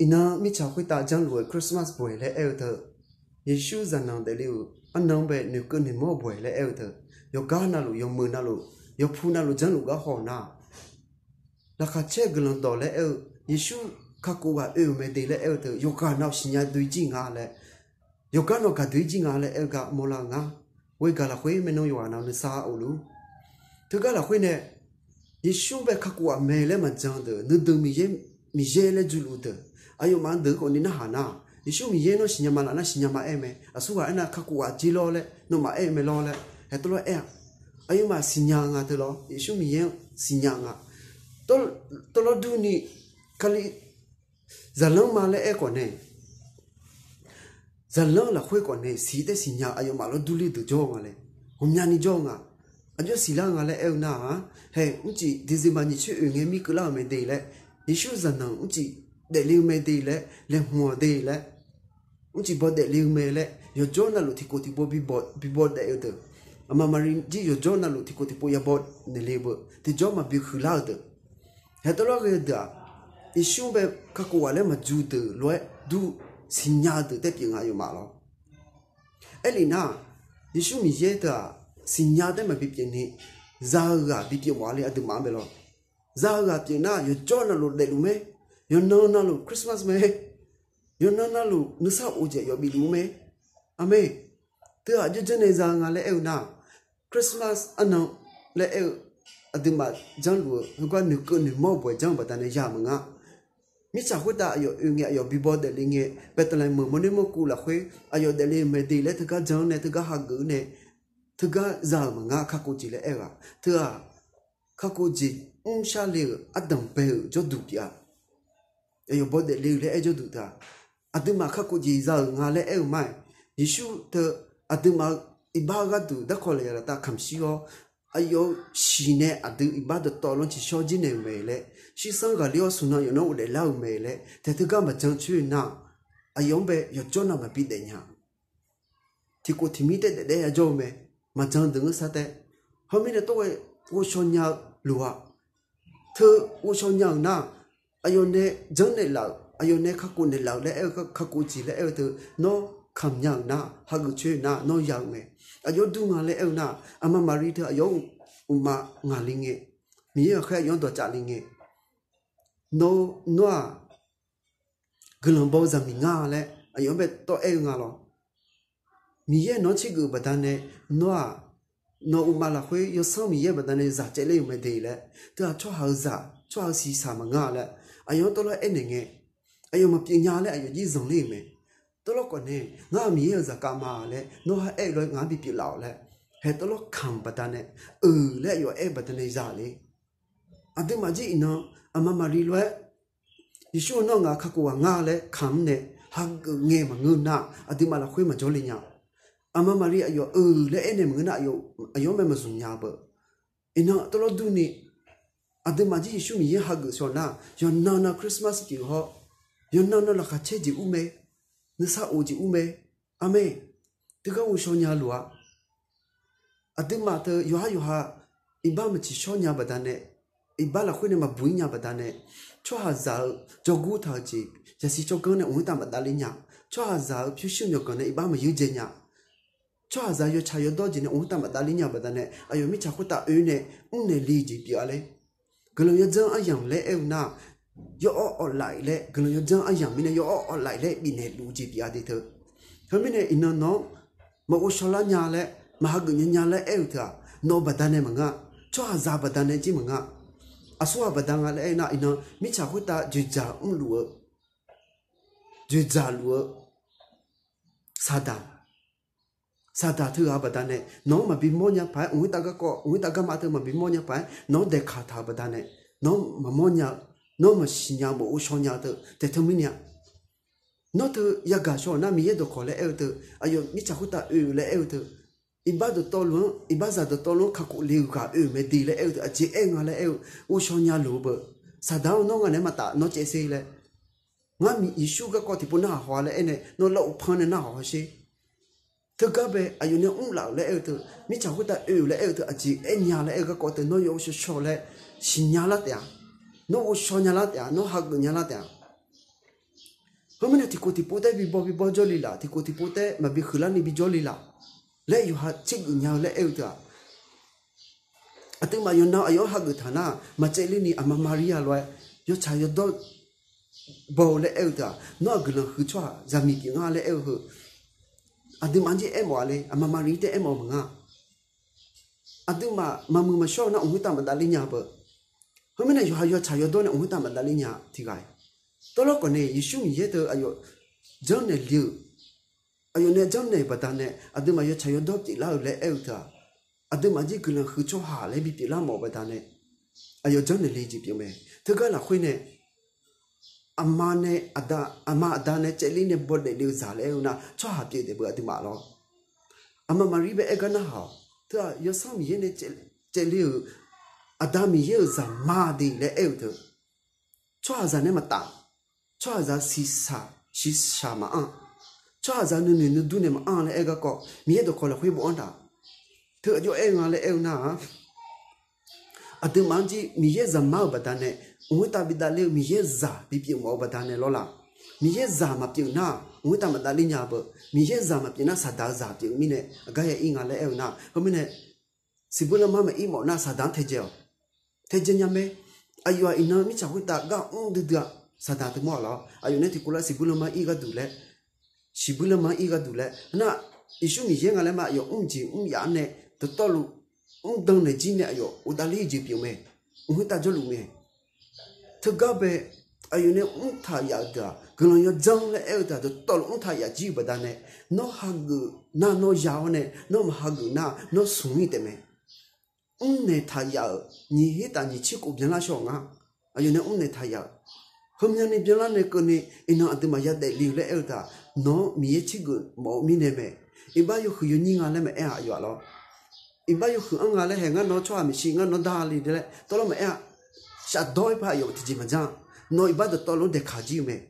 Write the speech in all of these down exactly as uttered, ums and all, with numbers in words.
Iqnan mirtsaq khoertav janrluf-eu Christmas boeq laer aer-eu teu, Yeqsur zaqnanq daefle-euq arnan-anr bae noeqkeuv noeqmawr boeq laer aer-eu teu, yawqgar navluf, yawqmeuq navluf, yawqpu navluf janrluf gar haw-eu nar, laqkhaq caer guiqlanq dawq laer aer-eu, Yeqsur kakhof ghaq oe-euq mae de laer aer-eu teu, yawqghaq nav-euq siqnya doe jir nga laer, yawqgar nawq gaq doe-ir jir nga laer aer-eu gar mawrlar-eu ngar. Ghoegaq lafkhoer maeqnan yawqghaq nav nuisar of luf. Teugar lafkhoer nae, Yeqsur-anr bae kakhof ghaq mae laer maqjan deuq, nuideuq Miqyaer, Miqyaer laer juluq deuq, aqyawfmaf-anr deuq-eu khawf ni narhaq nar, Yeqsur Miqyaer nawr siqnya ma laf nar siqnya ma aer-eu mae. Aqsurghaq aernar kakhof ghaq jir lawr laer nawmaf aer-eu mae lawr laer hae tawvlawr aer-a. Aqyawfmaf siqnya nga teu lawr, Yeqsur Miqyaer-anr siqnya nga. Tawvlawr durni, Kali, zaqlanr ma laer aer khawf nae, zaqlanr lafkhoer khawf nae siq taer siqnya aqyawfmaf lawr durler deuq jawr-eu nga laer, ghawqmyani jawr-eu nga. Aqjox siqlar nga laer aer-eu nar-aq, hae mrcif December nyiq tsoer oeq ngae mirkeuv lar-euq mae de laer, Yeqsur zaqnanq mrcif daefle-eu mae de laer, laeqhmq-awq de laer, mrcif baw daefle-eu mae laer yawqjawr navluf tiqkhof tiqpov bibaw daef-eu deuq, aqma Maqri jir yawqjawr navluf tiqkhof tiqpov yabaw naeqle-eu beu tiqjawr maqbi huiqlar-eu deuq, hae tawvlawr ghae-eu deuq-aq, Yeqsur-anr bae kakhof ghaq laer maqju deuq lof-aer dur siqnya-eu deuq taer pyeuf nga aqyawfmaf lawr. Aerlef nar, Yeqsur Miqyaer teu-aq, siqnya taer maqbi pyeuf ni, za-eu ghaq bipyeuf mawf-a le aqduimaf-anr bae lawr. Za-eu ghaq pyeuf nar yawqjawr navluf daefluf mae, yawqnan navluf Christmas mae, yawqnan navluf nuisar of jeq yawf bifluf-eu mae. Aqmeq. Teu-aq aqjox janrnae za-eu nga laer aer-eu nar, Christmas arnan laer aer-eu, aqduimaf janrluf-eu heugar noeqkeuv noeqmawr-eu bawaeq janr-eu baqdanae ya-euq maqnga. Mirtsaq khoertav aqyawf oe ngae aqyawf bibaw daefle ngae, Baeqtaqlaeqmeuq mawrner mawrkuv lafkhoer aqyawf daefle-eu mae de laer teugar janr nae teugar hageuf-eu nae, teugar za-euq maqnga kakhof jeq laer aer-eu-aq teu-aq, kakhof jeq mrshar le-euq ardanq bae-euq jawrduq pyeuf-a. Aqyawf baw daefle-eu laer aer jawrduq teu-aq, aqduimaf kakhof jeq za-euq nga laer aer-eu ma-aer, Yeqsur teu aqduimaf-eu iqbax-eu gharduq darkawq lafyaq laftav kamq shir-awr, aqyawf-eu siqnae aqdui iqbax dawqtawvluf-anr ciqshawr jir naeq-euq mae laer, shirsanr ghaqler-awr smq nan yawf nar ghofdaef lar-euq mae laer taeq teugar maqjan coer-eu nar, aqyawf-anr bae yawqjawr nav maqbi daefnya. Tiqkhof tiqmir taef daef daef yajawr-eu mae, maqjan deuq ngeur sar taef. Heumirnae tawr ghae ghovshaw nya-eu loq-a. Teu ghovshaw nya-euq nar, aqyawf nae janrnaeq laf-euq, aqyawf nae kakhof naeqlaf-euq laer aer-eu kakhof jeq laer aer-eu teu, nawr kamq nya-euq nar, hageuf coer-eu nar nawr ya-eu mae. Aqyawf dur nga laer aer-eu nar, aqma Maqri teu aqyawf-anr uqma ngaq le ngae, Miqyaer ghaqkhaer aqyawf-anr dawqcav le ngae, nawr-aq guiqlanq baw-eu zaqmiq ngar laer aqyawf-anr bae tawv aer-eu nga lawr. Miqyaer nawq-anr tsergeuf-eu baqdanae, nawr-aq, nawq uqma lafkhoer yawsanr Miqyaer baqdanae zaq caevler-eu mae de laer, teu-aq tsawrhaq-eu zaq tsawrhaq-eu siqsaq maqnga laer aqyawf-anr tawvlawr aernaeq ngae, aqyawf maqpyeuf nya laer aqyawf jir zanqler-euq mae. Tawvlawr khawf nae, ngar-aq Miqyaer-euq zaqkhav ma laer nawr ha aer-eu lof-aer ngaq-anr bipyeuf laf-awq laer, hae tawvlawr kamq baqdanae, eu laer aqyawf aer-eu baqdanae zale. Aqduimaf jir iqnan, aqma Maqri lof-aer, Yeqsur-eu nawr ngaq kakhof ghaq ngar laer kamq-anr nae hageuf ngae maqngeur nar, aqduimaf lafkhoer maqjawr le nya. Aqma Maqri aqyawf eu laer aernaeq maqngeur nar, aqyawf-anr mae maqzmq nya-eu beu. Iqnan tawvlawr durni, aqduimaf jir Yeqsur Miqyaer hageuf shaw nar, yawqnan nav Christmas pyeuf hawr, yawqnan nav laqkhaq caer jeq ur mae, nuisar of jeq ur mae. Aqmeq. Teugar ghovshaw nya loq-a. Aqduimaf teu yawqhar yawqha iqbax maqciqshawr nya baqdanae, iqbax lafkhoer nae maqbuq-ir nya baqdanae, tsawrhaqzaq-eu jawrgur taq-eu jeq yasiq tsawrganr nae mq khoertav maqdavler nya. Tsawrhaqzaq-eu pyurshuir myawqganq nae iqbax maqyuir dzae nya. Tsawrhaqzaq yawtsaq yawdawr jeq nae mq khoertav maqdavler nya baqdanae, aqyawf mirtsaq khoertav oe nae mrnaeq le jeq pyeuf-a ler. Guiqlanq yawdzanr aryamq laer aer-eu nar, yawawr awqlaf-iq laer guiqlanq yawdzanr aryamq mirnae yawawr awqlaf-iq laer bifnaeq luf-eu jeq pyeuf-a de teu. Heumirnae iqnan nawq-anr maqghovshaw lar nya laer, maqhageuf nya nya laer aer-eu teu-aq, nawq-eu baqdanae maqngeur-a. Tsawrhaqzaq baqdanae jir maqngeur-a. Aqsurghaq baqdanae nga laer aer nar, iqnan mirtsaq khoertav dzoeqdzaq mrluf-eu, dzoeqdzaq luf-eu saqdaq, saqdaq teughaq-eu baqdanae nawq-anr maqbi mawrnya paq-aer, mq khoertav garkawv mq khoertav garma teu maqbi mawrnya paq-aer nawq-anr daeqkaq taq-euq baqdanae, nawq-anr maqmawrnya, nawr maqsiqnya maqghovshaw nya-eu teu taeq teu mirnae-a. Nawr teu yagaq shaw-euq nar Miqyaer dawqkawq laer aer-eu teu, aqyawf mirtsaq khoertav oe-eu laer aer-eu teu, iqbax dawqtawvluf-anr, iqbaxzaq dawqtawvluf-anr kakhof le-euq ghaq oe-euq mae de laer aer-eu teu, aqjeq aer nga laer aer-eu, ghovshaw nya loq-eu beu. Saqdaq-anr nawr ngaq naeq-aer maqtaf nawr caev sher laer, ngar Yeqsur garkawv tiqpov narhaq haw-a laer aernae nawr lar-eu panr nae narhaq haw sher. Teugar bae aqyawf nae mrlaf-euq laer aer-eu teu, mirtsaq khoertav oe-euq laer aer-eu teu, aqjeq aer nya laer aer-eu garkawv teu nawr yawshaw shaw laer siqnya lar taef-a. Nawr ghovshaw nya lar taef-a, nawr hageuf nya lar taef-a. Khoermirnae tiqkhof tiqpov taer bi baw bi baw jawrle laf, tiqkhof tiqpov taer maqbi huiqlarni bi jawrle laf laer yawqha tsergeuf nya-eu laer aer-eu teu-aq, aqduimaf yawqnan aqyawf-anr hageuf taq nar, maqcaevler ni aqma Maqri-a lof-aer yawtsaq yawdawr baw-eu laer aer-eu teu-aq, nawr-aq guiqlanq huiq tsawrhaq zaqmiq pyeuf nga laer aer-eu heu, aqduimaf-anr jir aermawf-a le, aqma Maqri taer aermawf-eu maqnga. Aqduimaf maqmuiq maqshawr-eu nar, mq khoertav maqdavler nya beu. Khoermirnae yawqha yawtsaq yawdawr nae mq khoertav maqdavler nya tiq ghaq-iq. Tawrlawr khawf nae Yeqsur Miqyaer teu aqyawf janrnaeq le-euq, aqyawf nae janrnaeq-euq baqdanae aqduimaf yawtsaq yawdawr pyeuflar-eu laer aer-eu teu-aq, aqduimaf jir guiqlanq huiq tsawrhaq laer bipyeuf lar mawf-eu baqdanae, aqyawf janrnaeq le jeq pyeuf mae. Teugar lafkhoer nae aqma nae aqda, aqma aqda nae caevler nae bawdaef le-eu zaq laer aer-eu nar, tsawrhaq pyeuf daef beu aqduimaf lawr. Aqma Maqri bae aer gar narhaq-awq. Teu-aq, Yawsanr Miqyaer nae caevler-euq, Aqda Miqyaer-euq zaqma de laer aer-eu teu, tsawrhaqzaq nae maqtaf, tsawrhaqzaq shiqshaq shiqshaq maqanr, tsawrhaqzaq nuinoeq nuidur nae maqanr laer aer garkawv, Miqyaer dawqkawq lafkhoer bofanr taq. Teu aqjox aer nga laer aer-eu nar-aq, aqduimaf-anr jir Miqyaer zaqmar-euq baqdanae, mq khoertav bidavler-eu Miqyaer zaq bipyeuf mawf-eu baqdanae lawrlaf. Miqyaer zaq maqpyeuf nar-aq, mq khoertav maqdavler nya beu. Miqyaer zaq maqpyeuf nar, Saqdaq-eu zaq pyeuf-eu mirnae, aqgar ya ir nga laer aer-eu nar, heumirnae siqbuir lanma maqir mawf nar, Saqdaq-anr taedzae-awq. Taedzae nya mae. Aqyawf-aq, iqnan mirtsaq khoertav gar mr duidui-a. Saqdaq teumawr-aq lawr, aqyawf nae tiqkov lar siqbuir lanma ir gharduq laer, siqbuir lanma ir gharduq laer nar, Yeqsur Miqyaer nga laer ma, aqyawf mr jeq mr yaf-anr nae dawqtawvluf mr dan naeq jir nae aqyawf ghofdav ler-eu jeq pyeuf mae. Mq khoertav jawrluf mae. Teugar bae, aqyawf nae mrtaq yaf-euq deuq-aq, guiqlanq yawdzanr laer aer-eu deuq-aq, dawqtawvluf mrtaq yaf jir-euq baqdanae, nawr hageuf nar nawr ya-awr nae, nawr maqhageuf nar nawr smq-ir taef mae. Mrnaeq taq yaf-euq nyiq her taf nyiq tser khof byanlar shaw-eu nga. Aqyawf nae mrnaeq taq yaf-euq, heumyanni byanlar nae keuvni, iqnan aqduimaf yadaef le-eu laer aer-eu deuq-aq, nawq-anr Miqyaer tsergeuf mawf-eu mirnae mae. Iqbax yawhuiq yawnyir nga laer maqaer-a aqyawf-aq lawr. Iqbax yawhuiq-anr nga laer hae ngar nawr tsawrhaq maeqshi ngar nawr darle laer tawvlawr maqaer-a. Shafdawr-ir par aqyawf tiqjeq maqjanr-a. Nawq iqbax dawqtawvluf-anr daeqkaq jir-eu mae.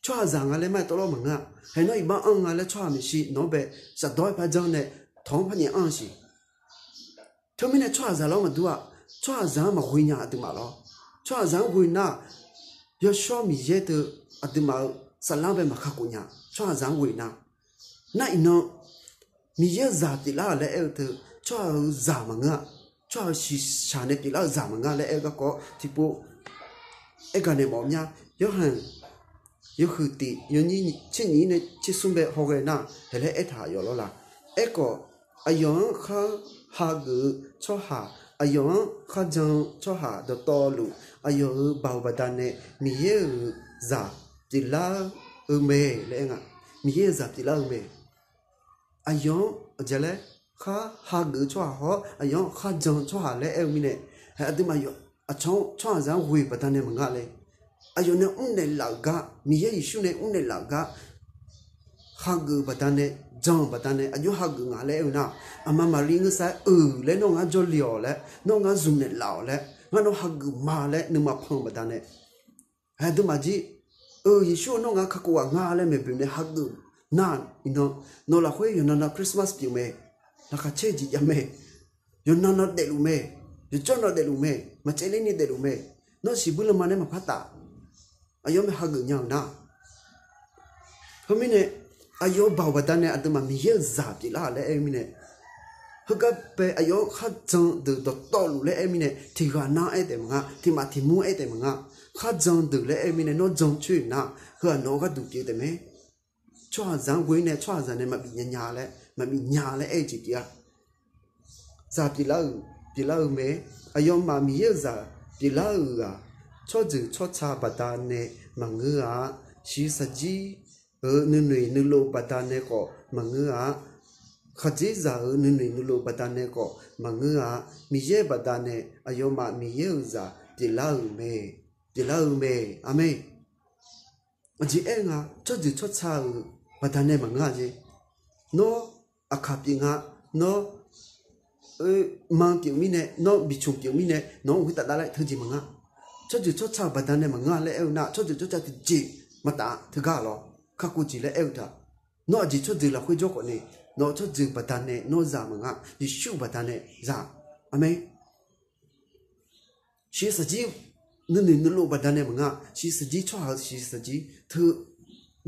Tsawrhaqzaq nga laer mar-aer tawvlawr maqngeur-a. Hae nawr iqbax-anr nga laer tsawrhaq maeqshi nawq-anr bae shafdawr-ir par janr nae tawq-anr par nyaef anr-eu siq. Teumirnae tsawrhaqzaq lawr maqdur-a. Tsawrhaqzaq-anr maqghoe nya aqduimaf lawr. Tsawrhaqzaq-anr ghoe nar-aq, Yawshawr Miqyaer teu aqduimaf-euq saflar bae maqkakhof nya. Tsawrhaqzaq-anr ghoe nar, nar iqnan Miqyaer-euq zaq pyeuflar-euq laer aer-eu teu, tsawrhaq-euq zaq maqngeur-a. Tsawrhaq-euq shiqshaq nae pyeuflar-euq zaq maqngeur laer aer-eu garkawv tiqpov aergaq naeq mawf mya. Yawhanq yawhuiq tiq yawnyir tser nyiq-ir nae tser smr bae hawghae nar, haeq laer aertaq yawf lawr la. Aerkhawf, aqyawf-anr khar hageuf-eu tsawrhaq, aqyawf-anr kharjan-eu tsawrhaq dawqtawvluf, aqyawf-euq baoq baqdanae Miqyaer-euq zaq pyeuflar-eu mae laer aer nga. Miqyaer-euq zaq pyeuflar-eu mae. Aqyawf-anr aqjeq laer khar hageuf-eu tsawrhaq hawr, aqyawf-anr kharjan-eu tsawrhaq laer aer-eu mirnae, aqduimaf aqcawq-anr tsawrhaqzaq-anr ghoe-eu baqdanae maqngeur le. Aqyawf nae mrnaeq laf-euq gar, Miqyaer Yeqsur nae mrnaeq laf-euq gar, hageuf-eu baqdanae, jan-eu baqdanae aqjox hageuf nga laer aer-eu nar, aqma Maqlir ngeur sar-aer, euq laer nawr ngar jawrle-awq laer, nawr ngar zmq naeqlaf-awq laer, ngar nawr hageuf ma laer nuima pan-eu baqdanae, aqduimaf jir, eu, Yeqsur-eu nawr ngar kakhof ghaq nga laer maeqboeq nae hageuf nar, iqnan nawq lafkhoer yawqnan nan Christmas pyeuf mae, laqkhaq caer-eu jeq jav mae, yawqnan nan daefluf mae, yawqjawr nan daefluf mae, maqcaev lerni daefluf mae, nawr siqbuir lanma nae maqpar taf, aqyawf mae hageuf nya-euq nar. Khoermirnae, aqyawf-euq baoq baqdanae aqduimaf Miqyaer-euq zaq pyeuflar-euq laer aer-eu mirnae, heugar bae aqyawf-anr kharjan deuq dawqtawvluf laer aer-eu mirnae, tiq ghaq nar aer taef maqnga, tiq maf tiq mur aer taef maqnga. Kharjan deuq laer aer-eu mirnae nawr jan coer-euq nar, heu-aq nawq-eu gharduq pyeuf taef mae. Tsawrhaqzaq-anr ghoe-ir nae tsawrhaqzaq nae maqbif nya nya laer, maqbif nya laer aer-eu jeq pyeuf-a. Zaq pyeuflar-euq, pyeuflar-eu mae. Aqyawfmaf Miqyaer-euq zaq pyeuflar-euq-aq, tsawrjeuq tsawrca baqdanae maqngeur-a. Shiqshaq jir-euq nuinoeq nuilov baqdanae khawf maqngeur-a. Khaqdzerzaq-euq nuinoeq nuilov baqdanae khawf maqngeur-a. Miqyaer baqdanae aqyawfmaf Miqyaer-euq zaq pyeuflar-euq mae, pyeuflar-eu mae. Aqmeq. Aqjeq aer nga, tsawrjeuq tsawrca-euq baqdanae maqngeur-a jeq. Nawr aqkaq pyeuf nga, nawr man pyeuf mirnae, nawr bicmq pyeuf mirnae nawq-anr khoertav davlar teujeq maqnga. Tsawrjeuq tsawrca-euq baqdanae maqngeur-a laer aer-eu nar, tsawrjeuq tsawrca tiqjeq maqtaf teugar lawr. Kakhof jeq laer aer-eu taq. Nawr aqjeq tsawrjeuq lafkhoer jawr khawf nae, nawq-eu tsawrjeuq baqdanae nawr zaq maqnga, Yeqsur-eu baqdanae zaq. Aqmeq. Shiqshaq jir nuinoeq nuilov baqdanae maqnga, shiqshaq jir tsawrhaq-eu shiqshaq jir teu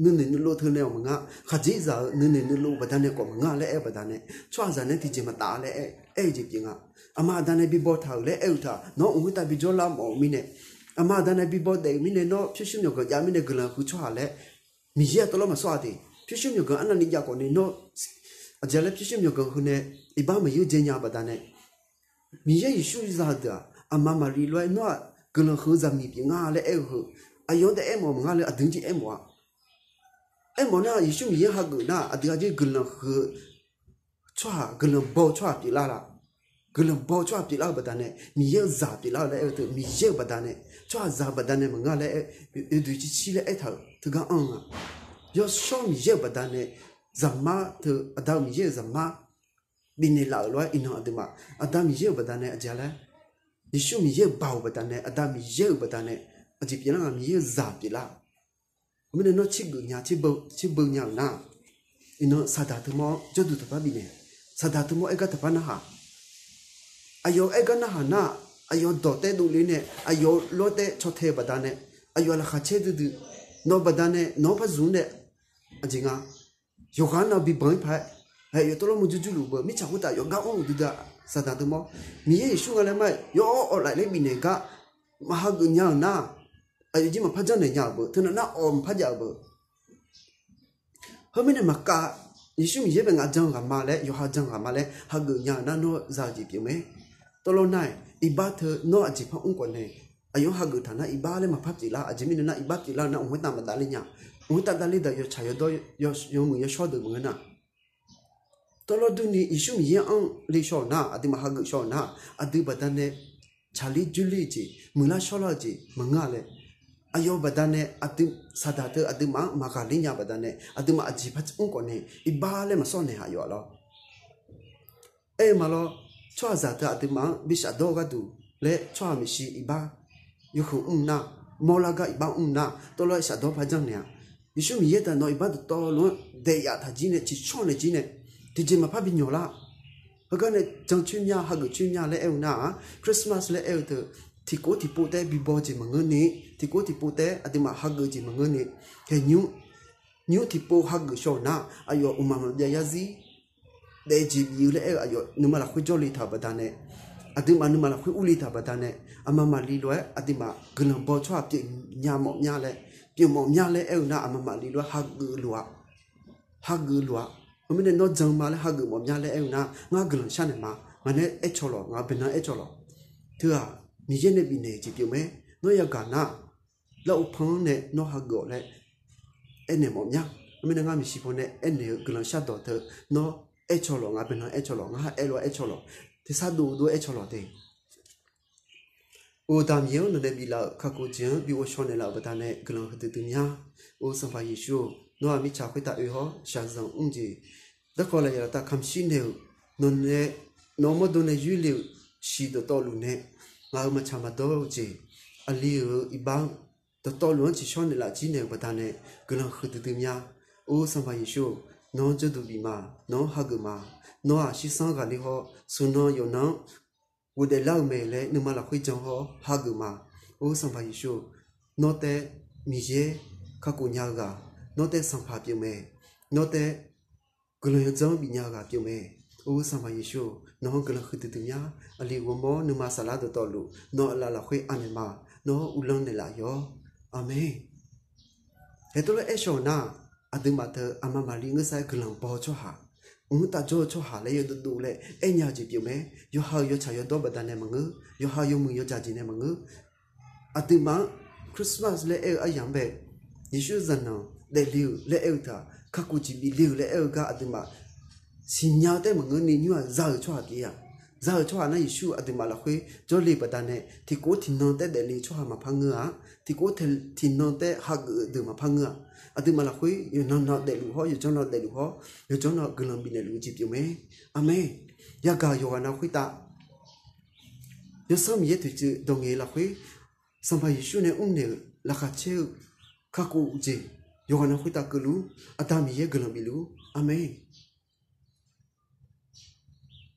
nuinoeq nuilov teunae-awq maqnga. Khaqdzerzaq-euq nuinoeq nuilov baqdanae khawf maqnga laer aer-eu baqdanae, tsawrhaqzaq nae tiqjeq maqtaf laer aer-eu jeq pyeuf nga. Aqma aqda nae bi baw taq-euq laer aer-eu taq, nawr mq khoertav bi jawrlar mawf-eu mirnae, aqma aqda nae bi baw daef-euq mirnae, nawr pyurshuir myawqganq jav mirnae guiqlanq huiq tsawrhaq laer Miqyaer-aq tawvlawr maqsawr-a de. Pyurshuir myawqganq arnavni jav khawf ni nawr, aqjeq laer pyurshuir myawqganq heu nae iqbax maqyeur dzae nya-eu baqdanae, Miqyaer Yeqsur za-eu deuq-aq, aqma Maqli lof-aer nawr-aq guiqlanq huiq-eu zaqmiq pyeuf nga laer aer-eu heu, aqyawf-anr taef aermawf-eu maqnga le, aqdui-anr jir aermawf-a. Aermawf nar, Yeqsur Miqyaer hageuf nar, aqdui-aq jir guiqlanq huiq-eu tsawrhaq, guiqlanq baw-eu tsawrhaq pyeuflar la? Guiqlanq baw-eu tsawrhaq pyeuflar-eu baqdanae, Miqyaer-euq zaq pyeuflar-eu laer aer-eu teu, Miqyaer-euq baqdanae, tsawrhaqzaq-eu baqdanae maqnga laer aer, yawduq cir cir laer aertaq-euq teugar anr-eu nga. Yawshawr Miqyaer-euq baqdanae, zaqmar teu, aqda-eu Miqyaer-euq zaqmar bifnaeq laf-euq lof-aer iqnan aqduimaf, aqda Miqyaer-euq baqdanae aqjeq laer, Yeqsur Miqyaer-euq baoq baqdanae, aqda Miqyaer-euq baqdanae aqjeq pyeuflar nga, Miqyaer-euq zaq pyeuflar. Heumirnae nawr tsergeuf nya, tserbeu nya-euq nar, iqnan saqdaq teumawr-anr jawrduq taqpar bifnaeq, saqdaq teumawr aergar taqpar narhaq. Aqyawf aergar narhaq nar, aqyawf dawq taer dovle nae, aqyawf lof-aer taer caw tae-eu baqdanae, aqyawf laqkhaq caer duidui, nawq-eu baqdanae nawq-anr par zmq-anr nae, aqjeq nga, yawqghaq nav bibanq-ir paq-aer, aqyawf tawvlawr murjur jurluf beu, mirtsaq khoertav yawqgar anrluf duidui-a. Saqdaq teumawr, Miqyaer Yeqsur nga laer mar-aer yawr-awr awqlaf laer bifnaeq gar maqhageuf nya-euq nar, aqyawf jir maqpar janrnaeq nya-euq beu, teunav nar awq maqpar jav-euq beu. Heumirnae maqkav, Yeqsur Miqyaer bae ngaq jan ghaq ma laer, yawqha jan ghaq ma laer hageuf nya-euq nar, nawr za-eu jeq pyeuf mae. Tawvlawr nar-aq, iqbax teu nawr aqjeq par mr khawf nae, aqyawf-anr hageuf taq nar iqbax laer maqpar pyeuflar. Aqjeq mirnae nar, iqbax pyeuflar-eu nar, mq khoertav maqdavler nya. Mq khoertav davler daq yawtsaq yawdawr, yawmuiq yawshawr deuq maqngeur nar, tawvlawr durni Yeqsur Miqyaer-anr le shaw-euq nar, aqduimaf hageuf shaw-euq nar, aqdui baqdanae tsaqler dzoerler-eu jeq, muiqlar shawrlar-eu jeq maqngeur-a laer, aqyawf baqdanae aqdui saqdaq teu aqduimaf-anr maqghaqler nya baqdanae, aqduimaf aqjeq par mr khawf nae iqbax laer maqsawr naeq-a yawf-a lawr. Aer-eu ma lawr, tsawrhaqzaq teu aqduimaf-anr bi shafdawr-eu gharduq laer tsawrhaq maeqshi iqbax yawkhanq mr nar, mawrlar gar iqbax mr nar, tawvlawr-aer shafdawr par janrnaeq-a. Yeqsur Miqyaer taq nawq iqbax dawqtawvluf-anr daef yaf taq jir nae, ciqcawr naeq jir nae, tiqjeq maqpar bi nyawq lar. Heugar nae jancoer mya, hageuf coer mya laer aer-eu nar-aq, Christmas laer aer-eu teu, tiqkov tiqpov taef-aer bi baw jeq maqngeur ni, tiqkov tiqpov taef-aer aqduimaf hageuf jeq maqngeur ni, haeqnymr nymr tiqpov hageuf shaw-euq nar, aqyawf uqmaq maqbyav yarzir daef jeq bif-eu laer aer-eu, aqyawf nuima lafkhoer jawrle taq-euq baqdanae, aqduimaf nuima lafkhoer urle taq-euq baqdanae, aqma Maqli lof-aer aqduimaf guiqlanq baw tsawrhaq pyeuf nya mawf mya laer, pyeuf mawf mya laer aer-eu nar, aqma Maqli lof-aer hageuf lof-a. Hageuf lof-a. Heumirnae nawr jan ma laer hageuf mawf mya laer aer-eu nar, ngar guiqlanq sharnaeq ma. Ngaq nae aer caw lawq, ngaq baeqnan aer caw lawq. Teu-aq, Miqyaer nae bifnaeq jeq pyeuf mae. Nawr yagaq nar, lar-eu pan-anr nae nawr hageuf-awq laer aernaeq mawf mya. Heumirnae ngar maeqshi paw nae aernaeq-eu guiqlanq shardawq teu, nawr aer caw lawq, ngaq baeqnan aer caw lawq, ngar aer lof-aer aer caw lawq, tersar dov dov-aer aer caw lawq te. Or Aqda Miqyaer-anr, nawqnae biflaf-euq kakhof jeq-anr bi ghovshaw naeqlaf-euq baqdanae guiqlanq huiqdui dui mya. Or Sanqpaq Yeqsur-or, nawr-aq mirtsaq khoertav oe hawr shaqzanq mr jeq, darkawv lafyaq laftav kamq shir naeq-euq, nawqnae nawq-eu mawrdo nae yoerle-euq shiq dawqtawvluf nae ngaq-euq maqtsaq maqdawr-eu jeq, aqli-euq iqbax-anr dawqtawvluf-anr ciqshawr naeqlaf jir naeq-euq baqdanae guiqlanq huiqdui dui mya. Or Sanqpaq Yeqsur-or, nawq-anr jawrduq bif ma, nawq-anr hageuf ma. Nawr-aq shirsanr ghaqler hawr, smq nan yawqnan-anr ghofdaef lar-eu mae laer nuima lafkhoer jan hawr hageuf ma. Or Sanqpaq Yeqsur, nawr taef Miqyaer kakhof nya-eu ghaq, nawr taef Sanqpaq pyeuf mae, nawr taef guiqlanq yawdzanr bifnya-eu ghaq pyeuf mae. Or Sanqpaq Yeqsur, nawq-anr guiqlanq huiqdui dui mya. Aqli ghawrmawr nuima saflar dawqtawvluf nawq-eu laf lafkhoer anaeq ma. Nawr uvlanr naeqlaf yawr. Aqmeq. Haeq tawvlawr aershaw nar, aqduimaf teu aqma Maqli ngeur sar-aer guiqlanq baw-eu tsawrhaq, mq khoertav jawr-eu tsawrhaq laer yawdov dov laer aernya-eu jeq pyeuf mae. Yawqha-euq yawtsaq yawdawr baqdanae maqngeur, yawqha yawmuiq yawjaq jeq nae maqngeur. Aqduimaf-anr Christmas laer aer-eu aryamq-anr bae, Yeqsur zaqnanq daefle-euq laer aer-eu teu-aq, kakhof jeq bif le-euq laer aer-eu gar aqduimaf siqnya-eu taef maqngeur ni nymr-aq za-euq tsawrhaq pyeuf-a. Za-euq tsawrhaq nar Yeqsur aqduimaf lafkhoer jawrle baqdanae tiqkov tiqnan taef daefle tsawrhaq maqpar ngeur-a. Tiqkov tiqnan taef hageuf-eu deuq maqpar ngeur-a. Aqduimaf lafkhoer yawqnan nav daefluf hawr, yawqjawr nav daefluf hawr, yawqjawr nav guiqlanq bifnaeq luf-eu jeq pyeuf mae. Aqmeq. Yagaq yawqghaq nav khoertav Yawsanr Miqyaer toeqciv dawq ngaeq lafkhoer, Sanqpaq Yeqsur nae mrnaeq-euq laqkhaq caer-eu kakhof jeq yawqghaq nav khoertav keuvluf-ur. Aqda Miqyaer guiqlanq bifluf-ur. Aqmeq.